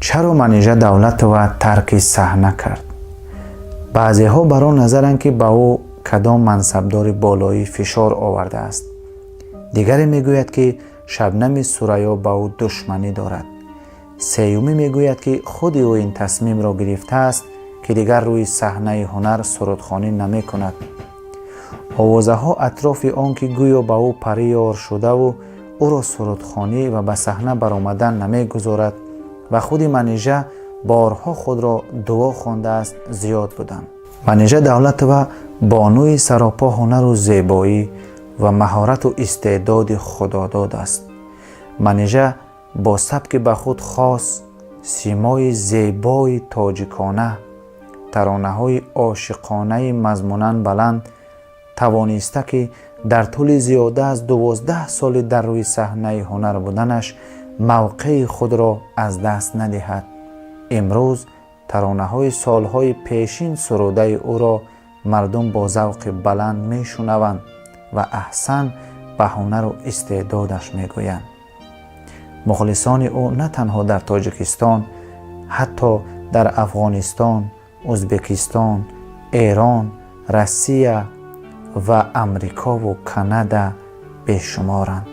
Чаро Манижа Давлатова тарки саҳна кард? Баъзеҳо бар он назаранд, ки ба ӯ кадом мансабдори болоӣ фишор овардааст. Дигаре мегӯяд, ки Шабнами Сурайё ба ӯ душманӣ дорад. Сеюмӣ мегӯяд, ки худи ӯ ин тасмимро гирифтааст, ки дигар рӯи саҳнаи ҳунар сурудхонӣ намекунад. Овозаҳо атрофи он ки гӯё ба ӯ парӣ ёр шудаву ӯро сурудхонӣ ва ба саҳна баромадан намегузорад ва худи Манижа борҳо худро дуо хондааст, зиёд буданд. Манижа Давлатова бонуи саропо ҳунару зебоӣ ва маҳорату истеъдоди худодод аст. Манижа бо сабки ба худ хос, симои зебои тоҷикона, таронаҳои ошиқонаи мазмунан баланд тавониста, ки дар тӯли зиёда аз 12 соли дар рӯи саҳнаи ҳунар буданаш мавқеи худро аз даст надиҳад. Имрӯз таронаҳои солҳои пешин сурудаи ӯро мардум бо завқи баланд мешунаванд ва аҳсан ба ҳунару истеъдодаш мегӯянд. Мухлисони ӯ на танҳо дар Тоҷикистон, ҳатто дар Афғонистон, Ӯзбекистон, Эрон, Россия ва Амрикову Канада бешуморанд.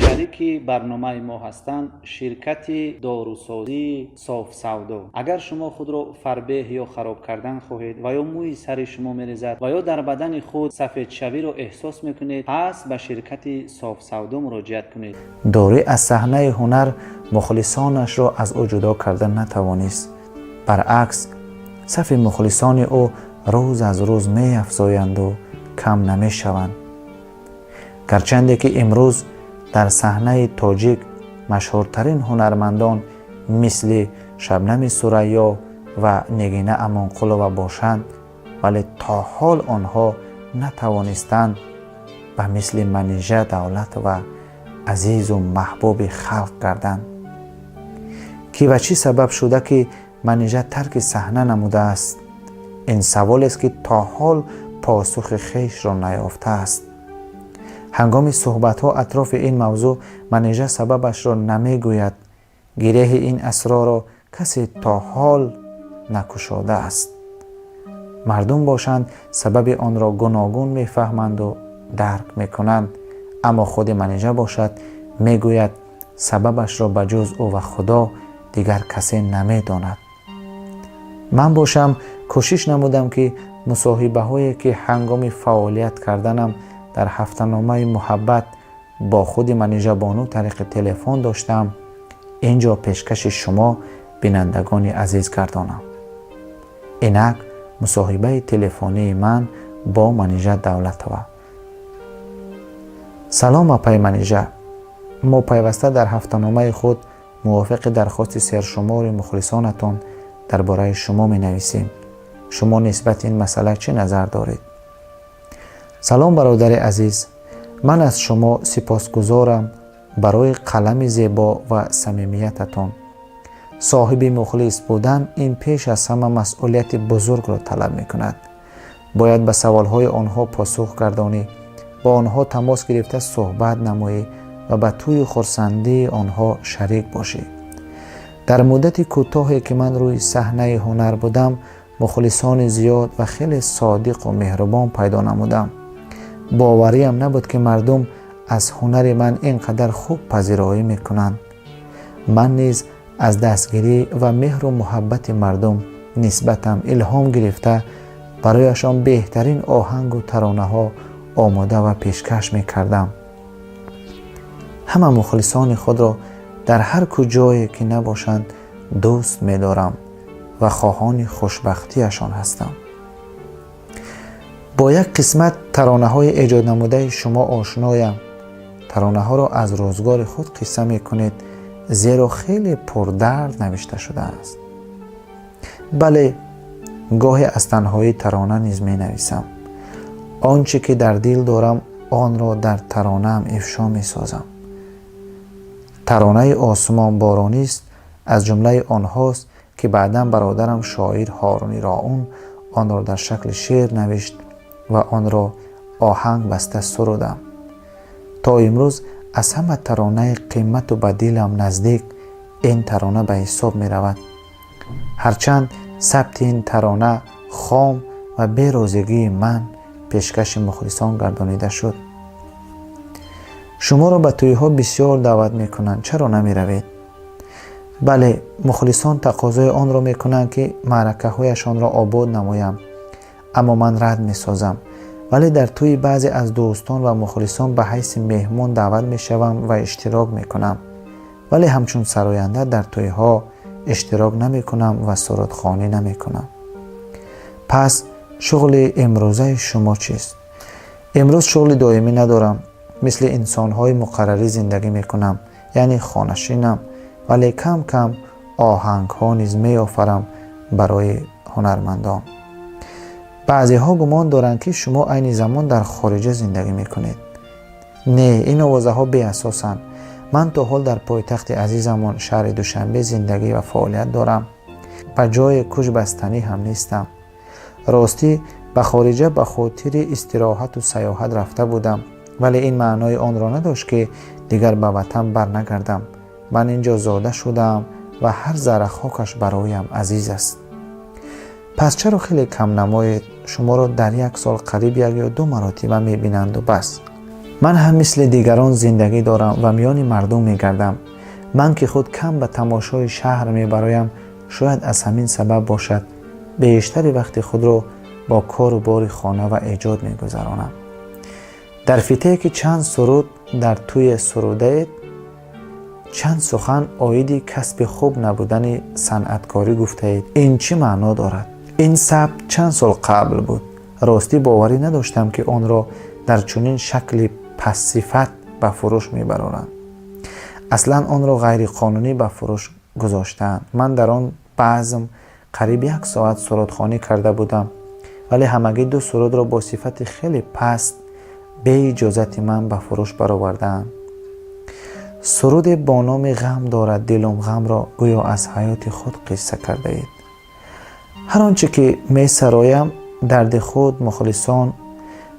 Шарики барномаи мо ҳастанд ширкати дорусозии Софсавдо. Агар шумо худро фарбеҳ ё хароб кардан хоҳед ва ё мӯи сари шумо мерезад ва ё дар бадани худ сафедшавиро эҳсос мекунед, пас ба ширкати Софсавдо муроҷиат кунед. Дурӣ аз саҳнаи ҳунар мухлисонашро аз ӯ ҷудо карда натавонист. Баръакс, сафи мухлисони ӯ рӯз аз рӯз меафзоянду кам намешаванд. Гарчанде ки имрӯз дар саҳнаи тоҷик машҳуртарин ҳунармандон мисли Шабнами Сурайё ва Нигина Амонқулова бошанд, вале то ҳол онҳо натавонистанд ба мисли Манижа Давлатова азизу маҳбуби халқ гарданд. Ки ва чӣ сабаб шуда, ки Манижа тарки саҳна намудааст? Ин саволест, ки то ҳол посухи хешро наёфтааст. Ҳангоми суҳбатҳо атрофи ин мавзӯъ Манижа сабабашро намегӯяд. Гиреҳи ин асрорро касе то ҳол накушодааст. Мардум бошанд, сабаби онро гуногун мефаҳманду дарк мекунанд, аммо худи Манижа бошад, мегӯяд, сабабашро ба ҷуз ӯ ва Худо дигар касе намедонад. Ман бошам, кӯшиш намудам, ки мусоҳибаҳое, ки ҳангоми фаъолият карданам дар ҳафтаномаи Муҳаббат бо худи Манижабону тариқи телефон доштам, ин ҷо пешкаши шумо, бинандагони азиз, гардонам. Инак мусоҳибаи телефонии ман бо Манижа Давлатова. Салом, апаи Манижа. Мо пайваста дар ҳафтаномаи худ мувофиқи дархости сершумори мухлисонатон дар бораи шумо менависем. Шумо нисбати ин масъала чӣ назар доред? Салом, бародари азиз. Ман аз шумо сипосгузорам барои қалами зебо ва самимиятатон. Соҳиби мухлис будан ин пеш аз ҳама масъулияти бузургро талаб мекунад. Бояд ба саволҳои онҳо посух гардонӣ, бо онҳо тамос гирифта суҳбат намоӣ ва ба тӯю хурсандии онҳо шарик бошӣ. Дар муддати кӯтоҳе, ки ман рӯи саҳнаи ҳунар будам, мухлисони зиёд ва хеле содиқу меҳрубон пайдо намудам. Бовариам набуд, ки мардум аз ҳунари ман ин қадар хуб пазироӣ мекунанд. Ман низ аз дастгирӣ ва меҳру муҳаббати мардум нисбатам илҳом гирифта, барояшон беҳтарин оҳангу таронаҳо омода ва пешкаш мекардам. Ҳама мухлисони худро дар ҳар куҷое ки набошанд, дӯст медорам ва хоҳони хушбахтиашон ҳастам. Бо як қисмат таронаҳои эҷоднамудаи шумо ошноям. Таронаҳоро аз рӯзгори худ қисса мекунед, зеро хеле пурдард навишта шудааст. Бале, гоҳе аз танҳоӣ тарона низ менависам. Он чӣ ки дар дил дорам, онро дар таронаам ифшо месозам. Таронаи «Осмон боронист» аз ҷумлаи онҳост, ки баъдан бародарам, шоир Ҳоруни Роун, онро дар шакли шеър навишт ва онро оҳанг баста сурудам. То имрӯз аз ҳама таронаи қимату ба дилам наздик Ин тарона ба ҳисоб меравад. Ҳарчанд сабти ин тарона хом ва берозигии ман пешкаши мухлисон гардонида шуд. Шуморо ба тӯйҳо бисёр даъват мекунанд, чаро намеравед? Бале, мухлисон тақозои онро мекунанд, ки маъракаҳояшонро обод намоям, аммо ман рад месозам. Вале дар тӯи баъзе аз дӯстон ва мухлисон ба ҳайси меҳмон даъват мешавам ва иштирок мекунам, вале ҳамчун сароянда дар тӯйҳо иштирок намекунам ва сурудхонӣ намекунам. Пас шуғли имрӯзаи шумо чист? Имрӯз шуғли доимӣ надорам, мисли инсонҳои муқаррарӣ зиндагӣ мекунам, яъне хонашинам, вале кам кам оҳангҳо низ меофарам барои ҳунармандон. Баъзеҳо гумон доранд, ки шумо айни замон дар хориҷа зиндагӣ мекунед. Не, ин овозаҳо беасосанд. Ман то ҳол дар пойтахти азизамон, шаҳри Душанбе, зиндагӣ ва фаъолият дорам, ба ҷое кӯчбастанӣ ҳам нестам. Ростӣ, ба хориҷа ба хотири истироҳату саёҳат рафта будам, вале ин маънои онро надошт, ки дигар ба ватан барнагардам. Ман ин ҷо зода шудаам ва ҳар зарра хокаш бароям азиз аст. Пас чаро хеле камнамоед? Шуморо дар як сол қариб як ё ду маротиба мебинанду бас. Ман ҳам мисли дигарон зиндагӣ дорам ва миёни мардум мегардам. Ман ки худ кам ба тамошои шаҳр мебароям, шояд аз ҳамин сабаб бошад. Бештари вақти худро бо кору бори хона ва эҷод мегузаронам. Дар фитае, ки чанд суруд дар тӯе сурудаед, чанд сухан оиди касби хуб набудани санъаткорӣ гуфтаед. Ин чӣ маъно дорад? Ин сабт чанд сол қабл буд. Ростӣ, боварӣ надоштам, ки онро дар чунин шакли пастсифат ба фурӯш мебароранд. Аслан онро ғайриқонунӣ ба фурӯш гузоштаанд. Ман дар он базм қариб як соат сурудхонӣ карда будам, вале ҳамагӣ ду сурудро бо сифати хеле паст беиҷозати ман ба фурӯш баровардаанд. Суруде бо номи «Ғам дорад дилум ғамро» гӯё аз ҳаёти худ қисса кардаед. Ҳар он чӣ ки месароям, дарди худ, мухлисон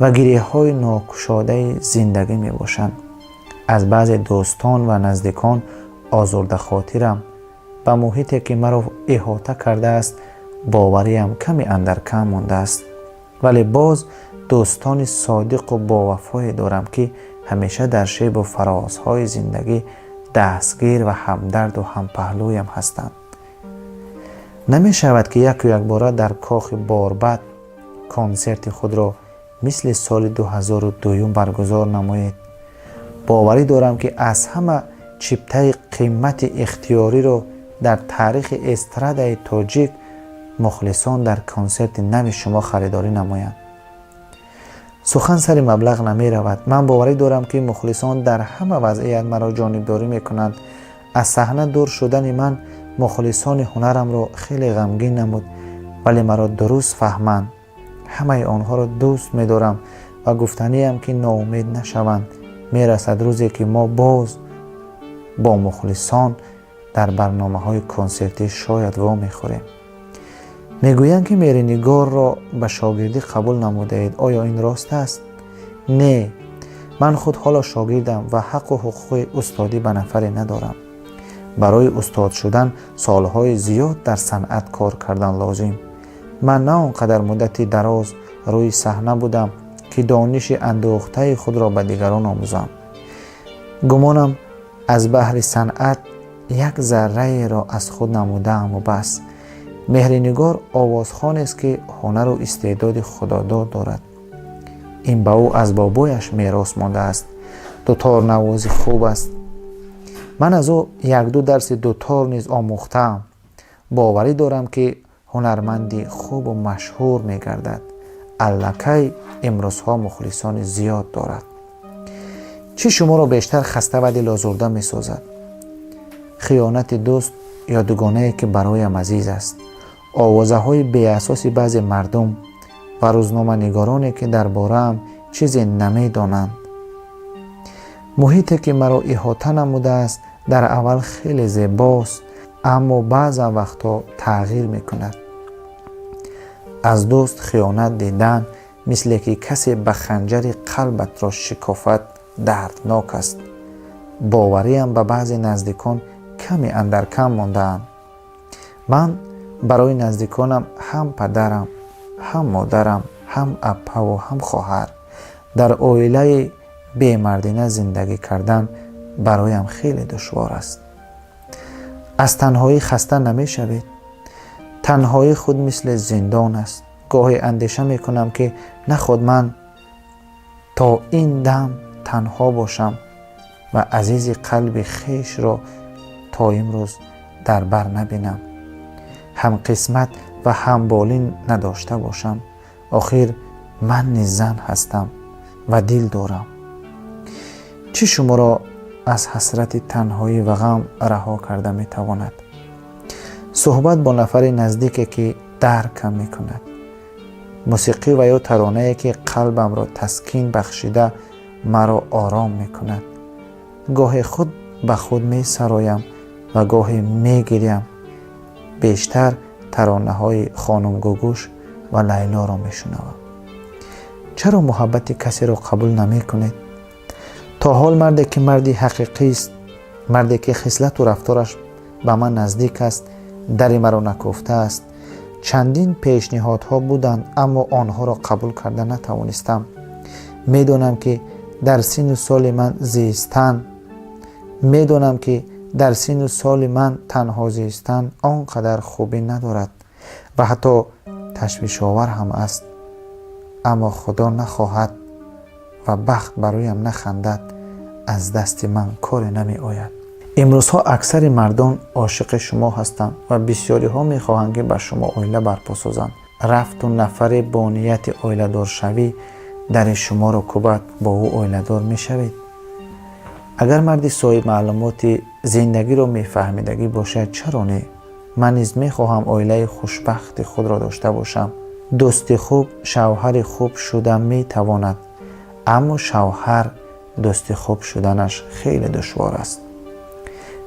ва гиряҳои нокушодаи зиндагӣ мебошанд. Аз баъзе дӯстон ва наздикон озурдахотирам. Ба муҳите, ки маро иҳота кардааст, бовариам каме андаркам мондааст, вале боз дӯстони содиқу бовафое дорам, ки ҳамеша дар шебу фарозҳои зиндагӣ дастгир ва ҳамдарду ҳампаҳлӯям ҳастанд. Намешавад, ки яку якбора дар кохи Борбад консерти худро мисли соли 2002 баргузор намоед. Боварӣ дорам, ки аз ҳама чиптаи қимати ихтиёриро дар таърихи эстрадаи тоҷик мухлисон дар консерти нави шумо харидорӣ намоянд. Сухан сари маблағ намеравад. Ман боварӣ дорам, ки мухлисон дар ҳама вазъият маро ҷонибдорӣ мекунанд. Аз саҳна дур шудани ман мухлисони ҳунарамро хеле ғамгин намуд, вале маро дуруст фаҳманд. Ҳамаи онҳоро дӯст медорам ва гуфтаниам, ки ноумед нашаванд. Мерасад рӯзе, ки мо боз бо мухлисон дар барномаҳои консертӣ шояд вомехӯрем. Мегӯянд, ки Меҳринигорро ба шогирдӣ қабул намудаед. Оё ин рост аст? Не, ман худ ҳоло шогирдам ва ҳаққу ҳуқуқи устодӣ ба нафаре надорам. Барои устод шудан солҳои зиёд дар санъат кор кардан лозим. Ман на он қадар муддати дароз рӯи саҳна будам, ки дониши андӯхтаи худро ба дигарон омӯзам. Гумонам, аз баҳри санъат як зарраеро аз худ намудааму бас. Меҳринигор овозхонест, ки ҳунару истеъдоди худодод дорад. Ин ба ӯ аз бобояш мерос мондааст. Дуторнавози хуб аст. Ман аз ӯ якду дарси дутор низ омӯхтаам. Боварӣ дорам, ки ҳунарманди хубу машҳур мегардад. Аллакай имрӯзҳо мухлисони зиёд дорад. Чӣ шуморо бештар хаста ва дилозурда месозад? Хиёнати дӯст ё дугонае, ки бароям азиз аст, овозаҳои беасоси баъзе мардум ва рӯзноманигороне, ки дар бораам чизе намедонанд. Муҳите, ки маро иҳота намудааст, дар аввал хеле зебост, аммо баъзан вақтҳо тағйир мекунад. Аз дӯст хиёнат дидан, мисле ки касе ба ханҷари қалбатро шикофад, дарднок аст. Бовариам ба баъзе наздикон каме андаркам мондаанд. Ман барои наздиконам ҳам падарам, ҳам модарам, ҳам аппаву ҳам хоҳар. Дар оилаи бемардина зиндагӣ кардан бароям хеле душвор аст. Аз танҳоӣ хаста намешавед? Танҳоӣ худ мисли зиндон аст. Гоҳе андеша мекунам, ки наход ман то ин дам танҳо бошам ва азизи қалби хешро то имрӯз дар бар набинам, ҳамқисмат ва ҳамболин надошта бошам. Охир ман низ зан ҳастам ва дил дорам. Чӣ шуморо аз ҳасрати танҳоӣ ва ғам раҳо карда метавонад? Суҳбат бо нафари наздике, ки даркам мекунад, мусиқӣ ва ё таронае, ки қалбамро таскин бахшида, маро ором мекунад. Гоҳе худ ба худ месароям ва гоҳе мегирям. Бештар таронаҳои Хонум Гугуш ва Лайлоро мешунавам. Чаро муҳаббати касеро қабул намекунед? То ҳол марде, ки марди ҳақиқист, марде, ки хислату рафтораш ба ман наздик аст, дари маро накуфтааст. Чандин пешниҳодҳо буданд, аммо онҳоро қабул карда натавонистам. Медонам, ки дар синну соли ман зистан, медонам, ки дар синну соли ман танҳо зистан он қадар хубӣ надорад ва ҳатто ташвишовар ҳам аст, аммо Худо нахоҳад ва бахт ба рӯям нахандад, аз дасти ман коре намеояд. Имрӯзҳо аксари мардон ошиқи шумо ҳастанд ва бисёриҳо мехоҳанд, ки ба шумо оила барпо созанд. Рафту нафаре бо нияти оиладоршавӣ дари шуморо кӯбад, бо ӯ оиладор мешавед? Агар марди соҳибмаълумоти зиндагиро мефаҳмидагӣ бошад, чаро не? Ман низ мехоҳам оилаи хушбахти худро дошта бошам. Дӯсти хуб шавҳари хуб шуда метавонад, аммо шавҳар дӯсти хуб шуданаш хеле душвор аст.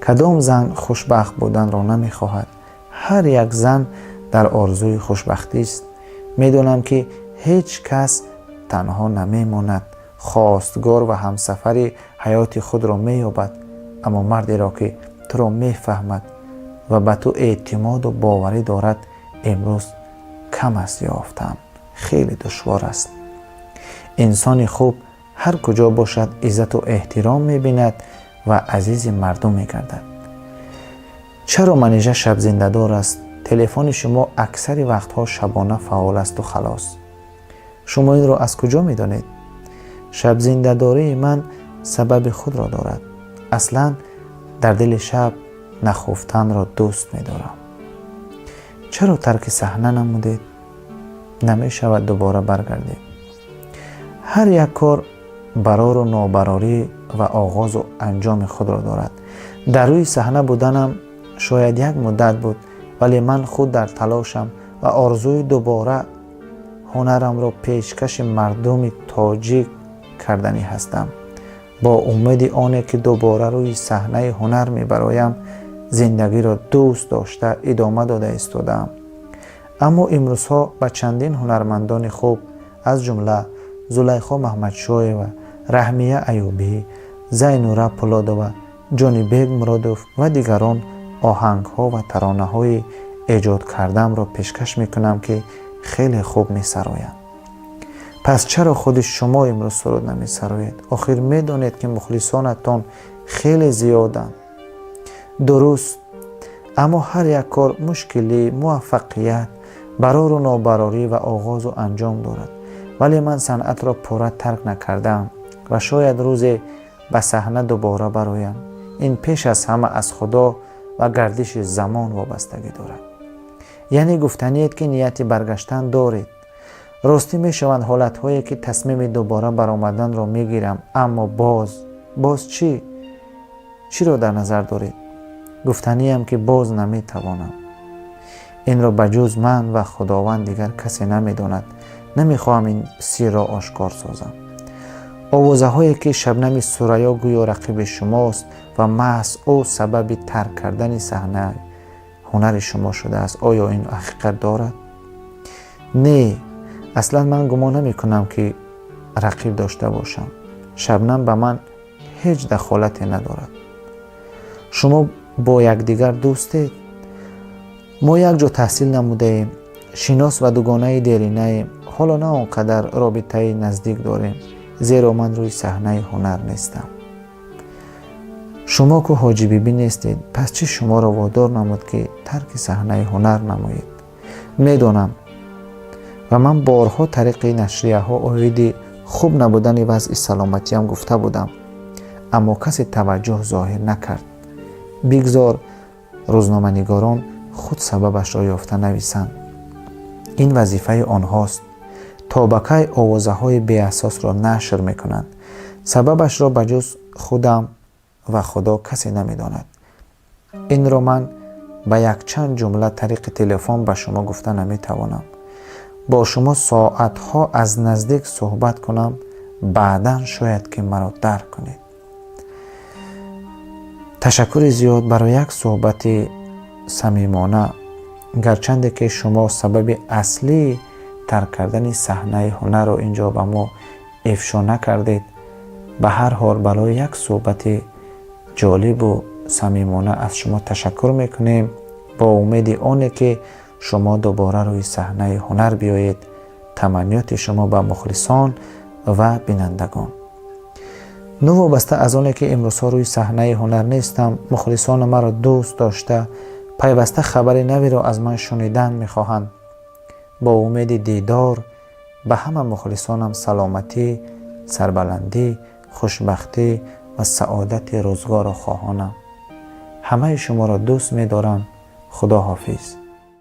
Кадом зан хушбахт буданро намехоҳад? Ҳар як зан дар орзуи хушбахтист. Медонам, ки ҳеҷ кас танҳо намемонад, хостгор ва ҳамсафари ҳаёти худро меёбад, аммо мардеро, ки туро мефаҳмад ва ба ту эътимоду боварӣ дорад, имрӯз кам аст, ёфтан хеле душвор аст. Инсони хуб ҳар куҷо бошад, иззату эҳтиром мебинад ва азизи мардум мегардад. Чаро Манижа шабзиндадор аст? Телефони шумо аксари вақтҳо шабона фаъол асту халос. Шумо инро аз куҷо медонед? Шабзиндадории ман сабаби худро дорад. Аслан дар дили шаб нахуфтанро дӯст медорам. Чаро тарки саҳна намудед? Намешавад дубора баргардед? Ҳар як кор барору нобарорӣ ва оғозу анҷоми худро дорад. Дар рӯи саҳна буданам шояд як муддат буд, вале ман худ дар талошам ва орзуи дубора ҳунарамро пешкаши мардуми тоҷик карданӣ ҳастам. Бо умеди оне, ки дубора рӯи саҳнаи ҳунар мебароям, зиндагиро дӯст дошта идома дода истодаам. Аммо имрӯзҳо ба чандин ҳунармандони хуб, аз ҷумла Зулайхо Маҳмадшоева, Раҳмия Аюбӣ, Зайнура Пулодова, Ҷонибек Муродов ва дигарон, оҳангҳо ва таронаҳои эҷод кардаамро пешкаш мекунам, ки хеле хуб месароянд. Пас чаро худи шумо имрӯз суруд намесароед? Охир медонед, ки мухлисонатон хеле зиёданд. Дуруст, аммо ҳар як кор мушкилӣ, муваффақият, барору нобарорӣ ва оғозу анҷом дорад. Вале ман санъатро пурра тарк накардаам ва шояд рӯзе ба саҳна дубора бароям. Ин пеш аз ҳама аз Худо ва гардиши замон вобастагӣ дорад. Яъне гуфтаниед, ки нияти баргаштан доред? Ростӣ, мешаванд ҳолатҳое, ки тасмими дубора баромаданро мегирам, аммо боз. Боз чӣ? Чиро дар назар доред? Гуфтаниям, ки боз наметавонам. Инро ба ҷуз ман ва Худованд дигар касе намедонад. Намехоҳам ин сирро ошкор созам. Овозаҳое, ки Шабнами Сурайё гӯё рақиби шумост ва маҳз ӯ сабаби тарк кардани саҳна ҳунари шумо шудааст, оё ин ҳақиқат дорад? Не, аслан ман гумон намекунам, ки рақиб дошта бошам. Шабнам ба ман ҳеҷ дахолате надорад. Шумо Бо якдигар дӯстед? Мо якҷо таҳсил намудаем, шинос ва дугонаи деринаем. Ҳоло на он қадар робитаи наздик дорем, зеро ман рӯи саҳнаи ҳунар нестам. Шумо ку Ҳоҷибибӣ нестед, пас чӣ шуморо водор намуд, ки тарки саҳнаи ҳунар намоед? Медонам ва ман борҳо тариқи нашрияҳо оиди хуб набудани вазъи саломатиам гуфта будам, аммо касе таваҷҷӯҳ зоҳир накард. Бигзор рӯзноманигорон худ сабабашро ёфта нависанд, ин вазифаи онҳост. То ба кай овозаҳои беасосро нашр мекунанд? Сабабашро ба ҷуз худам ва Худо касе намедонад. Инро ман ба якчанд ҷумла тариқи телефон ба шумо гуфта наметавонам. Бо шумо соатҳо аз наздик суҳбат кунам, баъдан шояд ки маро дарк кунед. Ташаккури зиёд барои як суҳбати самимона. Гарчанде ки шумо сабаби аслии тарк кардани саҳнаи ҳунарро ин ҷо ба мо ифшо накардед, ба ҳар ҳол барои як суҳбати ҷолибу самимона аз шумо ташаккур мекунем, бо умеди оне ки шумо дубора рӯи саҳнаи ҳунар биёед. Таманниёти шумо ба мухлисон ва бинандагон? Новобаста аз оне ки имрӯзҳо рӯи саҳнаи ҳунар нестам, мухлисону маро дӯст дошта, пайваста хабари навиро аз ман шунидан мехоҳанд. Бо умеди дидор ба ҳама мухлисонам саломатӣ, сарбаландӣ, хушбахтӣ ва саодати рӯзгорро хоҳонам. Ҳамаи шуморо дӯст медорам. Худо ҳофиз.